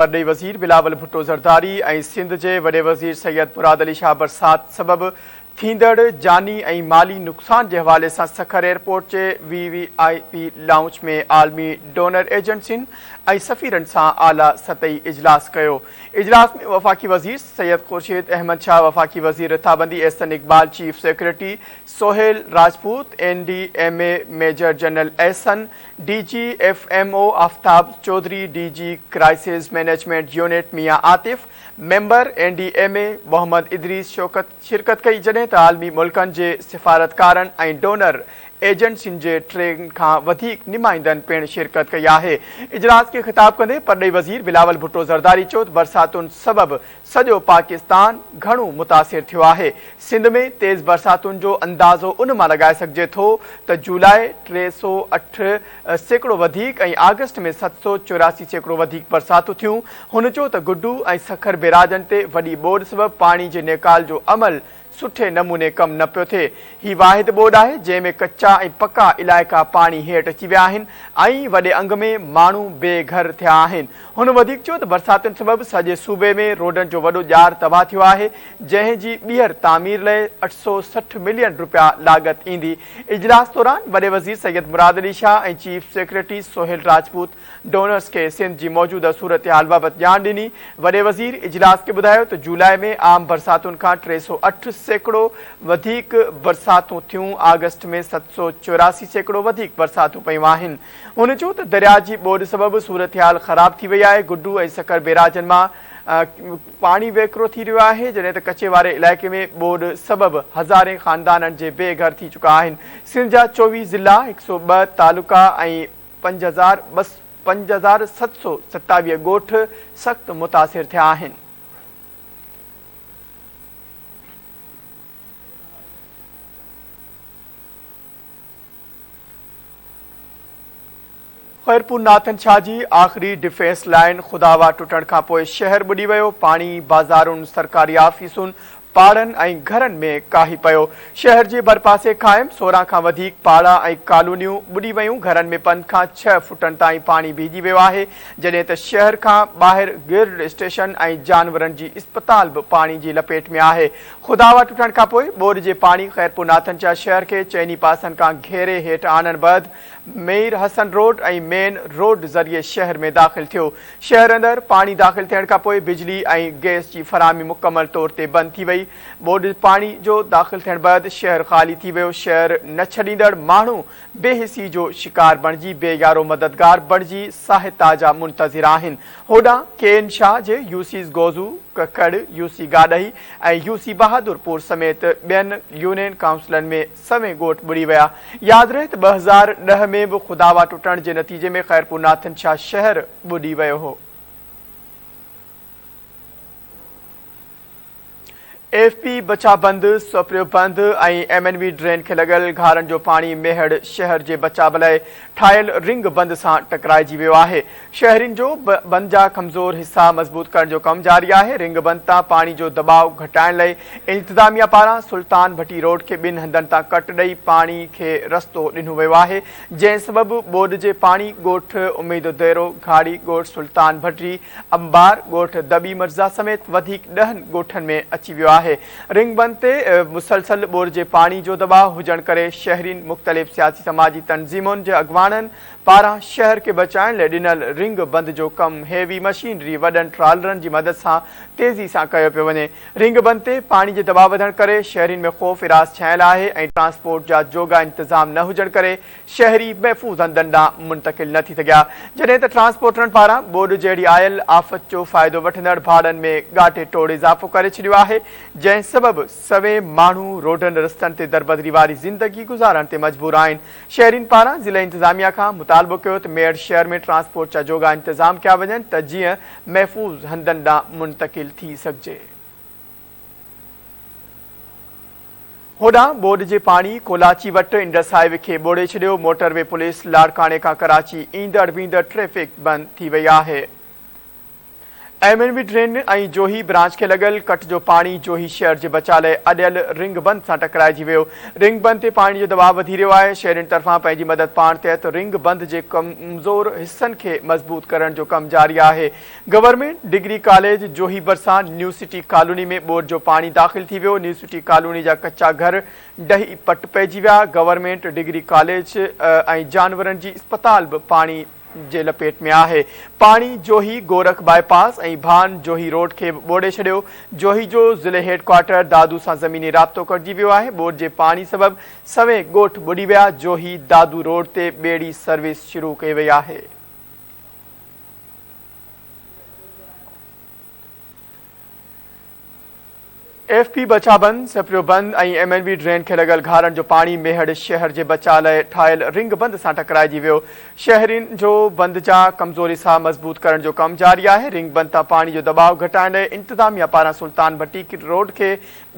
پرڏيهي وزير بلاول ڀٽو زرداري ۽ سنڌ جي وڏي وزير سيد مراد علي شاهه برسات سبب ٿيندڙ جاني ۽ مالي نقصان جي حوالي سان سکر ايئرپورٽ جي وي وي آء پي لائونج ۾ عالمي ڊونر ايجنسين ۽ سفيرن سان اعليٰ سطحي اجلاس ڪيو. اجلاس ۾ وفاقي وزير سيد خورشيد احمد شاهه، وفاقي وزير رٿابندي Ahsan Iqbal, chief secretary Sohail Rajput, N D M A major general Ahsan, D G F M O Aftab Chaudhry, D G crisis management unit Mian Atif, member N D M A Muhammad Idrees Shaukat شرڪت ڪئي جڏهن ته عالمي ملڪن جي سفارتڪارن ۽ donor ايجنسين جي ٽين کان وڌيڪ نمائندن پڻ شرڪت ڪئي آهي. اجلاس کي خطاب ڪندي پرڏيهي وزير بلاول ڀٽو زرداري چيو ته برساتن سبب سڄو پاڪستان گهڻو متاثر ٿيو آهي، سنڌ ۾ تيز برساتن جو اندازو ان مان لڳائي سگهجي ٿو ته جولاء 308% وڌيڪ ۽ آگسٽ ۾ 784% وڌيڪ برساتون ٿيون، هن چيو ته گڊو ۽ سکر بيراجن تي وڏي ٻوڏ سبب پاڻي جي نيڪال جو عمل سٺي نموني ڪم نه پيو ٿئي، هي واحد ٻوڏ آهي جنهن ۾ ڪچا ۽ پڪا علائقا پاڻي هيٺ اچي ويا آهن ۽ وڏي انگ ۾ ماڻهو بي گهر ٿيا آهن. هن وڌيڪ چيو ته برساتن سبب سڄي صوبي ۾ روڊن جو وڏو ڄار تباهه ٿيو آهي جنهن جي ٻيهر تعمير لئه 860 ملين رپيا لاڳت ايندي. اجلاس دوران وڏي وزير Syed Murad Ali Shah ۽ chief secretary Sohail Rajput donors کي سنڌ جي موجوده صورتحال بابت ڄاڻ ڏني. وڏي وزير اجلاس کي ٻڌايو ته جولاء ۾ عام برساتن کان 308% وڌيڪ برساتون ٿيون، آگسٽ ۾ 784% وڌيڪ برساتون پيون آهن. هن چيو ته درياء جي ٻوڏ سبب صورتحال خراب ٿي وئي آهي، گڊو ۽ سکر بيراجن مان پاڻي وهڪرو ٿي رهيو آهي، جڏهن ته ڪچي واري علائقي ۾ ٻوڏ سبب هزارين خاندانن جي بي گهر ٿي چڪا آهن. سنڌ جا 24 ضلعا، 102 تعلقا ۽ 5727 ڳوٺ سخت متاثر ٿيا آهن. خيرپور ناٿن شاهه جي آخري ڊفينس لائين خداوا ٽٽڻ کانپوء شهر ٻڏي ويو، پاڻي بازارن، سرڪاري آفيسن، پاڙن ۽ گهرن ۾ ڪاهي پيو. شهر جي ڀرپاسي قائم 16 کان وڌيڪ پاڙا ۽ ڪالونيون ٻڏي ويون، گهرن ۾ پنج کان ڇهه فٽن تائين پاڻي بيهجي ويو آهي، جڏهن ته شهر کان ٻاهر گرڊ اسٽيشن ۽ جانورن جي اسپتال به پاڻي جي لپيٽ ۾ آهي. خداوا ٽٽڻ کانپوء ٻوڏ جي پاڻي خيرپور ناٿن شاهه شهر کي چئني پاسن کان گهيري هيٺ آڻڻ بعد مير حسن روڊ ۽ مين روڊ ذريعي شهر ۾ داخل ٿيو. شهر اندر پاڻي داخل ٿيڻ کانپوء بجلي ۽ گئس جي فراهمي مڪمل طور تي بند ٿي وئي. ٻوڏ پاڻي جو داخل ٿيڻ بعد شهر خالي ٿي ويو. شهر نه ڇڏيندڙ ماڻهو بي حسي جو شڪار بڻجي بي يارو مددگار بڻجي سهائتا جا منتظر آهن. هوڏانهن ڪي اين شاهه جي يوسيز گوزو، ڪڪڙ، يوسي گاڏهي ۽ يوسي بهادر پور سميت ٻين يونين ڪائونسلن ۾ سوين ڳوٺ ٻڏي ويا. ياد رهي ته 2010 ۾ به خداوا ٽٽڻ جي نتيجي ۾ خيرپور ناٿن شاهه شهر ٻڏي ويو هو. ايف پي بچا بند، سپريو بند ۽ ايم اين وي ڊرين کي لڳل گهارن جو پاڻي ميهڙ شهر جي بچاء لاء ٺاهيل رنگ بند سان ٽڪرائجي ويو آهي. شهرين جو بند جا ڪمزور حصا مضبوط ڪرڻ جو ڪم جاري آهي، رنگ بند تان پاڻي جو دٻاء گهٽائڻ لئي انتظاميا پاران سلطان ڀٽي روڊ کي ٻن هنڌن تان ڪٽ ڏئي پاڻي کي رستو ڏنو ويو آهي، جنهن سبب ٻوڏ جي پاڻي ڳوٺ اميد ديرو، گهاڙي ڳوٺ سلطان ڀٽي، انبار ڳوٺ دٻي مرزا سميت وڌيڪ ڏهن ڳوٺن ۾ اچي ويو آهي. رنگ بند تي مسلسل ٻوڏ جي پاڻي جو دٻاء هجڻ ڪري شهرين، مختلف سياسي سماجي تنظيمن جي اڳواڻن پاران شهر کي بچائڻ لاء ڏنل رنگ بند جو ڪم هيوي مشينري وڏن ٽرالرن جي مدد سان تيزي سان ڪيو پيو وڃي. رنگ بند تي پاڻي جي دٻاء وڌڻ ڪري شهرين ۾ خوف هراس ڇانيل آهي ۽ ٽرانسپورٽ جا جوڳا انتظام نه هجڻ ڪري شهري محفوظ هنڌن ڏانهن منتقل نه ٿي سگهيا جڏهن ته ٽرانسپورٽرن پاران ٻوڏ جهڙي آيل آفت جو فائدو وٺندڙ ڀاڙن ۾ ڳاٽي ٽوڙ اضافو ڪري ڇڏيو آهي جنهن سبب سوين ماڻهو روڊن رستن تي دربدري واري زندگي گذارڻ تي مجبور آهن. شهرين پاران ضلعي انتظاميا کان مطالبو ڪيو ته ميهڙ شهر ۾ ٽرانسپورٽ جا جوڳا انتظام ڪيا وڃن ته جيئن محفوظ هنڌن ڏانهن منتقل ٿي سگهجي. هوڏانهن ٻوڏ جي پاڻي ڪولاچي وٽ انڊس هاء وي کي ٻوڙي ڇڏيو، موٽر وي پوليس لاڙڪاڻي کان ڪراچي ايندڙ ويندڙ ٽريفڪ بند ٿي وئي آهي. M N V drain ۽ Johi branch کي لڳل ڪٽ جو پاڻي جوهي شهر جي بچاء لاء اڏيل رنگ بند سان ٽڪرائجي ويو. رنگ بند تي پاڻي جو دٻاء وڌي رهيو آهي. شهرين طرفان پنهنجي مدد پاڻ تحت رنگ بند جي ڪمزور حصن کي مضبوط ڪرڻ جو ڪم جاري آهي. گورنمينٽ ڊگري ڪاليج جوهي ڀرسان نيو سٽي ڪالوني ۾ ٻوڏ جو پاڻي داخل ٿي ويو. نيو سٽي ڪالوني جا ڪچا گهر ڊهي پٽ پئجي ويا. گورنمينٽ ڊگري ڪاليج ۽ جانورن جي اسپتال به پاڻي جي لپيٽ ۾ آهي. پاڻي جوهي گورک باء پاس ۽ ڀان جوهي روڊ کي به ٻوڙي ڇڏيو. جوهي جو ضلعي هيڊ ڪوارٽر دادو سان زميني رابطو ڪٽجي ويو آهي. ٻوڏ جي پاڻي سبب سوين ڳوٺ ٻڏي ويا. جوهي دادو روڊ تي ٻيڙي سروس شروع ڪئي وئي آهي. ايف پي بچا بند، سپريو بند ۽ ايم اين وي ڊرين کي لڳل گهارن جو پاڻي ميهڙ شهر جي بچاء لاء ٺاهيل رنگ بند سان ٽڪرائجي ويو. شهرين جو بند جا ڪمزور حصا مضبوط ڪرڻ جو ڪم جاري آهي. رنگ بند تان پاڻي جو دٻاء گهٽائڻ لاء انتظاميا پاران سلطان ڀٽي روڊ کي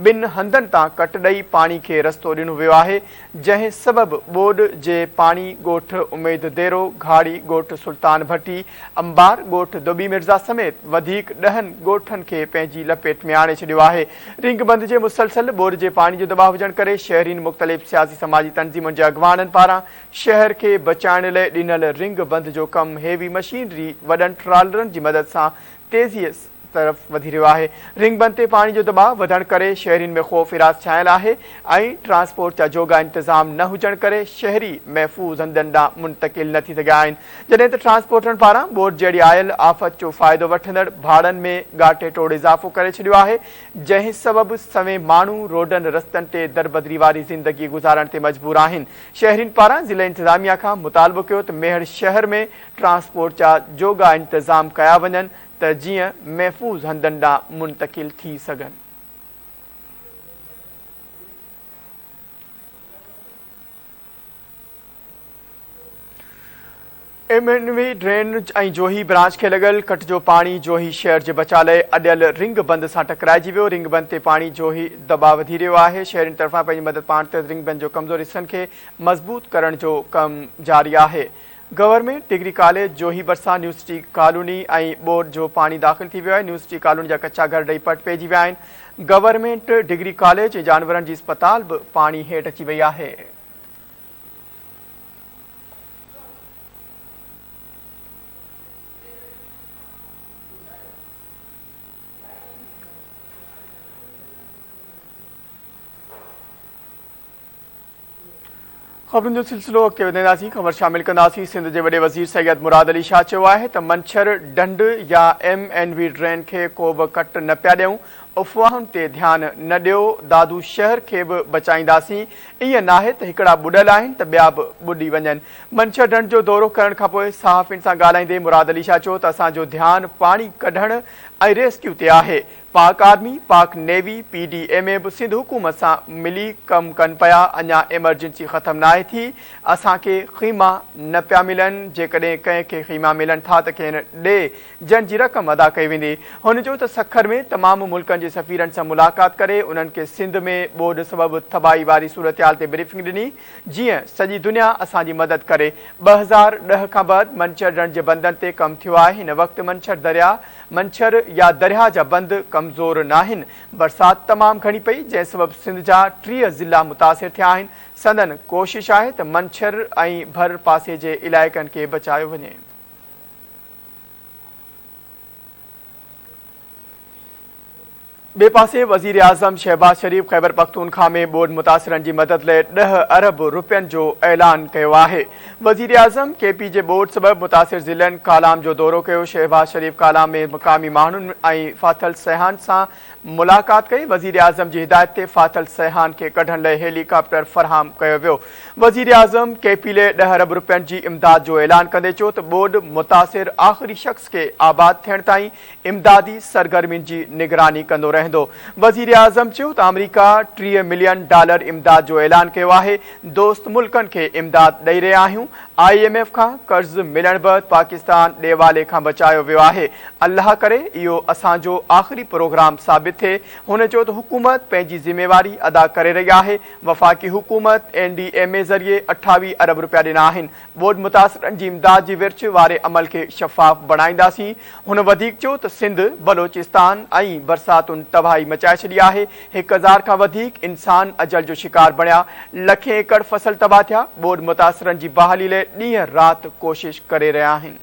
ٻن هنڌن تان ڪٽ ڏئي پاڻي کي رستو ڏنو ويو آهي، جنهن سبب ٻوڏ جي پاڻي ڳوٺ اميد ديرو، گهاڙي ڳوٺ سلطان ڀٽي، انبار ڳوٺ دٻي مرزا سميت وڌيڪ ڏهن ڳوٺن کي پنهنجي لپيٽ ۾ آڻي ڇڏيو آهي. رنگ بند جي مسلسل ٻوڏ جي پاڻي جو دٻاء هجڻ ڪري شهرين مختلف سياسي سماجي تنظيمن جي اڳواڻن پاران شهر کي بچائڻ لئه ڏنل رنگ بند جو ڪم هيوي مشينري وڏن ٽرالرن جي مدد سان تيزيء طرف وڌي رهيو آهي. رنگ بند تي پاڻي جو دٻاء وڌڻ ڪري شهرين ۾ خوف هراس ڇانيل آهي ۽ ٽرانسپورٽ جا جوڳا انتظام نه هجڻ ڪري شهري محفوظ هنڌن ڏانهن منتقل نه ٿي سگهيا آهن جڏهن ته ٽرانسپورٽرن پاران ٻوڏ جهڙي آيل آفت جو فائدو وٺندڙ ڀاڙن ۾ ڳاٽي ٽوڙ اضافو ڪري ڇڏيو آهي جنهن سبب سوين ماڻهو روڊن رستن تي دربدري واري زندگي گذارڻ تي مجبور آهن شهرين پاران ضلعي انتظاميا کان مطالبو ڪيو ته ميهڙ شهر ۾ ٽرانسپورٽ جا جوڳا انتظام ڪيا وڃن ته جيئن محفوظ هنڌن ڏانهن منتقل ٿي سگهن. M N V drain ۽ Johi branch کي لڳل ڪٽ جو پاڻي جوهي شهر جي بچاء لاء اڏيل رنگ بند سان ٽڪرائجي ويو، رنگ بند تي پاڻي جوهي دٻاء وڌي رهيو آهي، شهرين طرفان پنهنجي مدد پاڻ تحت رنگ بند جو ڪمزور حصن کي مضبوط ڪرڻ جو ڪم جاري آهي. گورنمينٽ ڊگري ڪاليج جوهي ڀرسان نيو سٽي ڪالوني ۽ ٻوڏ جو پاڻي داخل ٿي ويو آهي، نيو سٽي ڪالوني جا ڪچا گهر ڊهي پٽ پئجي ويا آهن، گورنمينٽ ڊگري ڪاليج ۽ جانورن جي اسپتال به پاڻي هيٺ اچي وئي آهي. خبرن جو سلسلو اڳتي وڌائينداسين، خبر شامل ڪنداسين سنڌ جي وڏي وزير سيد مراد علي شاهه چيو آهي ته منڇر ڍنڍ يا ايم اين وي ڊرين کي ڪو به ڪٽ نه پيا ڏيون، افواهن تي ڌيان نه ڏيو، دادو شهر کي به بچائينداسين، ائين ناهي ته هڪڙا ٻڏل آهن ته ٻيا به ٻڏي وڃن. منڇر ڍنڍ جو دورو ڪرڻ کانپوء صحافين سان ڳالهائيندي مراد علي شاهه چيو ته اسان جو ڌيان پاڻي ڪڍڻ ۽ ريسڪيو تي آهي، Pak army, Pak navy, P D M A به سنڌ حڪومت سان ملي ڪم ڪن پيا، اڃا ايمرجنسي ختم ناهي ٿي، اسان کي خيما نه پيا ملن، جيڪڏهن ڪنهن کي خيما ملن ٿا ته کين ڏي جن جي رقم ادا ڪئي ويندي. هن چيو ته سکر ۾ تمام ملڪن جي سفيرن سان ملاقات ڪري انهن کي سنڌ ۾ ٻوڏ سبب تباهي واري صورتحال تي بريفنگ ڏني، جيئن سڄي دنيا اسان جي مدد ڪري. 2010 کان بعد منڇر ڍنڍ جي بندن تي ڪم ٿيو آهي، هن وقت منڇر درياء، منڇر يا درياهه جا بند ڪمزور ناهن، برسات تمام گهڻي پئي، جنهن سبب سنڌ جا 30 ضلعا متاثر ٿيا آهن، سندن ڪوشش آهي ته منڇر ۽ ڀر پاسي جي علائقن کي بچايو وڃي. ٻئي پاسي وزيراعظم شهباز شريف خيبرپختونخوا ۾ ٻوڏ متاثرن جي مدد لاء ڏهه ارب رپين جو اعلان ڪيو آهي. وزيراعظم ڪي پي جي ٻوڏ سبب متاثر ضلعن ڪالام جو دورو ڪيو. شهباز شريف ڪالام ۾ مقامي ماڻهن ۽ ڦاٿل سياحن سان ملاقات ڪئي. وزيراعظم جي هدايت تي ڦاٿل سياحن کي ڪڍڻ لاء هيلي ڪاپٽر فراهم ڪيو ويو. وزيراعظم ڪي پي لاء ڏهه ارب رپين جي امداد جو اعلان ڪندي چيو ته ٻوڏ متاثر آخري شخص کي آباد ٿيڻ تائين امدادي سرگرمين جي نگراني ڪندو رهندو. وزيراعظم چيو ته آمريڪا 30 ملين ڊالر امداد جو اعلان ڪيو آهي، دوست ملڪن کي امداد ڏئي رهيا آهيون، I M F کان قرض ملڻ بعد پاڪستان ڏيوالي کان بچايو ويو آهي، الله ڪري اهو اسان جو آخري پروگرام ثابت ٿئي. هن چيو ته حڪومت پنهنجي ذميواري ادا ڪري رهي آهي، وفاقي حڪومت اين ڊي ايم اي ذريعي 28 ارب رپيا ڏنا آهن، ٻوڏ متاثرن جي امداد جي ورڇ واري عمل کي شفاف بڻائينداسين. هن وڌيڪ چيو ته سنڌ، بلوچستان ۽ برساتن تباهي مچائي ڇڏي آهي، 1000 کان وڌيڪ انسان اجل جو شڪار بڻيا، لکين ايڪڙ فصل تباهه ٿيا، ٻوڏ متاثرن جي بحالي لاء ڏينهن رات ڪوشش ڪري رهيا آهن.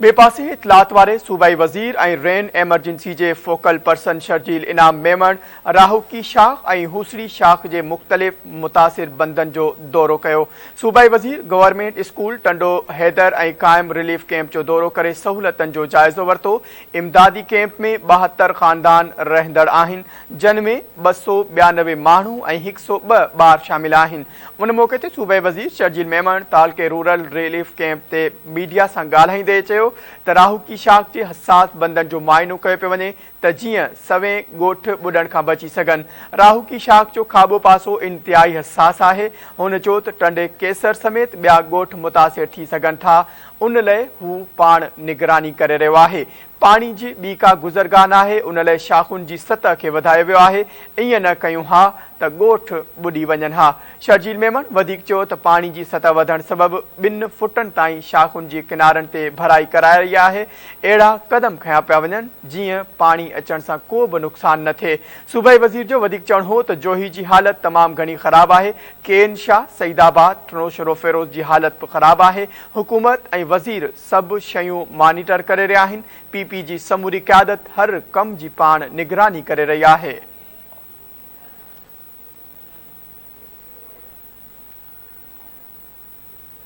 ٻئي پاسي اطلاعات واري صوبائي وزير ۽ رين ايمرجنسي جي فوڪل پرسن شرجيل انعام ميمڻ راهوڪي شاخ ۽ هوسڙي شاخ جي مختلف متاثر بندن جو دورو ڪيو. صوبائي وزير گورنمينٽ اسڪول ٽنڊو حيدر ۽ قائم رليف ڪئمپ جو دورو ڪري سهولتن جو جائزو ورتو. امدادي ڪئمپ ۾ 72 خاندان رهندڙ آهن جن ۾ 292 ماڻهو ۽ 102 ٻار شامل آهن. ان موقعي تي صوبائي وزير شرجيل ميمڻ تعلقي رورل رليف ڪئمپ تي ميڊيا سان ڳالهائيندي چيو ته راهوڪي شاخ جي حساس بندن جو معائنو ڪيو پيو وڃي ته جيئن سوين ڳوٺ ٻڏڻ کان بچي سگهن. راهوڪي شاخ جو کاٻو پاسو انتهائي حساس آهي. هن چيو ته ٽنڊي قيصر سميت ٻيا ڳوٺ متاثر ٿي سگهن ٿا ان لئه هو پاڻ نگراني ڪري رهيو آهي. پاڻي جي ٻي ڪا گذرگاهه ناهي، ان لاء شاخن جي سطح کي وڌايو ويو آهي، ائين نه ڪيون ها ته ڳوٺ ٻڏي وڃن ها. شرجيل ميمڻ وڌيڪ چيو ته پاڻي جي سطح وڌڻ سبب ٻن فٽن تائين شاخن جي ڪنارن تي ڀرائي ڪرائي رهي آهي، اهڙا قدم کنيا پيا وڃن جيئن پاڻي اچڻ سان ڪو به نقصان نه ٿئي. صوبائي وزير جو وڌيڪ چوڻ هو ته جوهي جي حالت تمام گهڻي خراب آهي، ڪين شاهه، سعيد آباد، ٽنوشهروفيروز جي حالت به خراب آهي، حڪومت ۽ وزير سڀ شيون مانيٽر ڪري رهيا آهن، پي پي جي سموري قيادت هر ڪم جي پاڻ نگراني ڪري رهي آهي.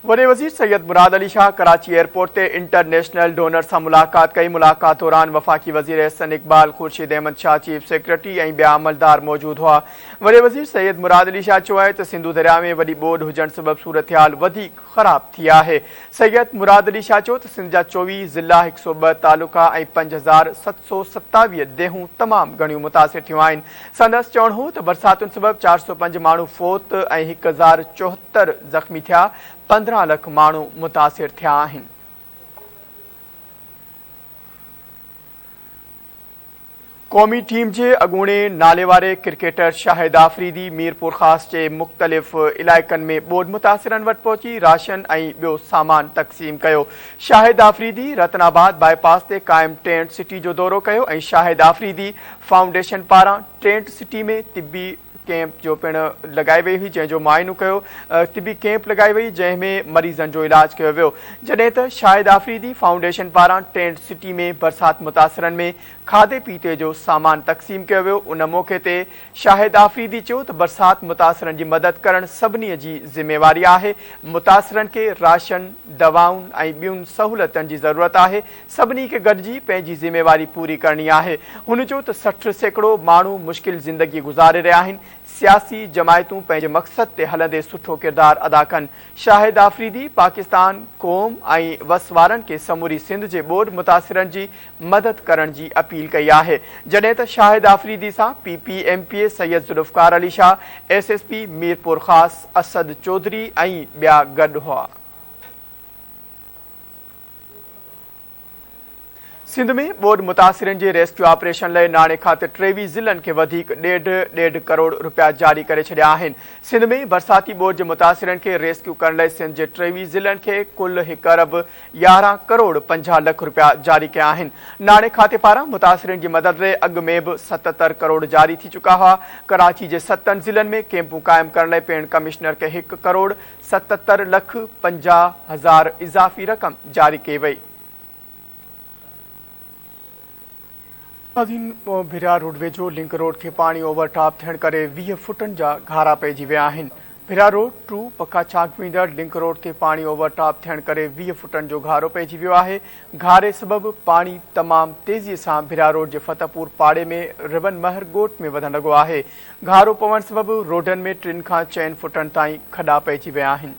وڏي وزير سيد مراد علي شاهه ڪراچي ايئرپورٽ تي انٽرنيشنل ڊونر سان ملاقات ڪئي، ملاقات دوران وفاقي وزير احسن اقبال، خورشيد احمد شاهه، چيف سيڪريٽري ۽ ٻيا عملدار موجود هئا. وڏي وزير سيد مراد علي شاهه چيو آهي ته سنڌو درياء ۾ وڏي ٻوڏ هجڻ سبب صورتحال وڌيڪ خراب ٿي آهي. سيد مراد علي شاهه چيو ته سنڌ جا 24 ضلعا، 102 تعلقا ۽ 5727 ديهون تمام گهڻيون متاثر ٿيون آهن. سندس چوڻ هو ته برساتن سبب 405 ماڻهو فوت ۽ 1074 زخمي ٿيا، 15 لک ماڻهو متاثر ٿيا آهن. قومي ٽيم جي اڳوڻي ناليواري ڪرڪيٽر شاهد آفريدي ميرپورخاص جي مختلف علائقن ۾ ٻوڏ متاثرن وٽ پهچي راشن ۽ ٻيو سامان تقسيم ڪيو. شاهد آفريدي رتن آباد باء پاس تي قائم ٽينٽ سٽي جو دورو ڪيو ۽ شاهد آفريدي فائونڊيشن پاران ٽينٽ سٽي ۾ طبي ڪئمپ جو پڻ لڳائي وئي هئي جنهن جو معائنو ڪيو طبي ڪئمپ لڳائي وئي جنهن ۾ مريضن جو علاج ڪيو ويو جڏهن ته شاهد آفريدي فائونڊيشن پاران ٽينٽ سٽي ۾ برسات متاثرن ۾ کاڌي پيتي جو سامان تقسيم ڪيو ويو ان موقعي تي شاهد آفريدي چيو ته برسات متاثرن جي مدد ڪرڻ سڀني جي ذميواري آهي متاثرن کي راشن دوائن ۽ ٻين سهولتن جي ضرورت آهي سڀني کي گڏجي پنهنجي ذميواري پوري ڪرڻي آهي. هن چيو ته 60% ماڻهو مشڪل زندگي گذاري رهيا آهن، سياسي جماعتون پنهنجي مقصد تي هلندي سٺو ڪردار ادا ڪن. شاهد آفريدي پاڪستان، قوم ۽ وس وارن کي سموري سنڌ جي ٻوڏ متاثرن جي مدد ڪرڻ جي اپيل ڪئي آهي. جڏهن ته شاهد آفريدي سان P P M P A Syed Zulfiqar Ali Shah, S S P Mirpurkhas Asad Chaudhry ۽ ٻيا گڏ هئا. سنڌ ۾ ٻوڏ متاثرين جي ريسڪيو آپريشن لاء ناڻي کاتي 23 ضلعن کي وڌيڪ ڏيڍ ڏيڍ ڪروڙ رپيا جاري ڪري ڇڏيا آهن. سنڌ ۾ برساتي ٻوڏ جي متاثرين کي ريسڪيو ڪرڻ لاء سنڌ جي 23 ضلعن کي ڪل هڪ ارب 11 ڪروڙ 50 لک رپيا جاري ڪيا آهن. ناڻي کاتي پاران متاثرين جي مدد لاء اڳ ۾ به 77 ڪروڙ جاري ٿي چڪا هئا. ڪراچي جي ستن ضلعن ۾ ڪئمپون قائم ڪرڻ لاء پڻ ڪمشنر کي هڪ ڪروڙ 77 لک 50 هزار اضافي رقم جاري ڪئي وئي. ناظرين ڀريا روڊ ويجهو لنڪ روڊ کي پاڻي اوور ٽاپ ٿيڻ ڪري 20 فٽن جا گهارا پئجي ويا آهن. ڀريا روڊ ٽو پکا چاڪ ويندڙ لنڪ روڊ تي پاڻي اوور ٽاپ ٿيڻ ڪري 20 فٽن جو گهارو پئجي ويو آهي. گهاري سبب پاڻي تمام تيزي سان ڀريا روڊ جي فتح پور پاڙي ۾ ربن مهر ڳوٺ ۾ وڌڻ لڳو آهي. گهارو پوڻ سبب روڊن ۾ ٽن کان چئن فٽن تائين کڏا پئجي ويا آهن.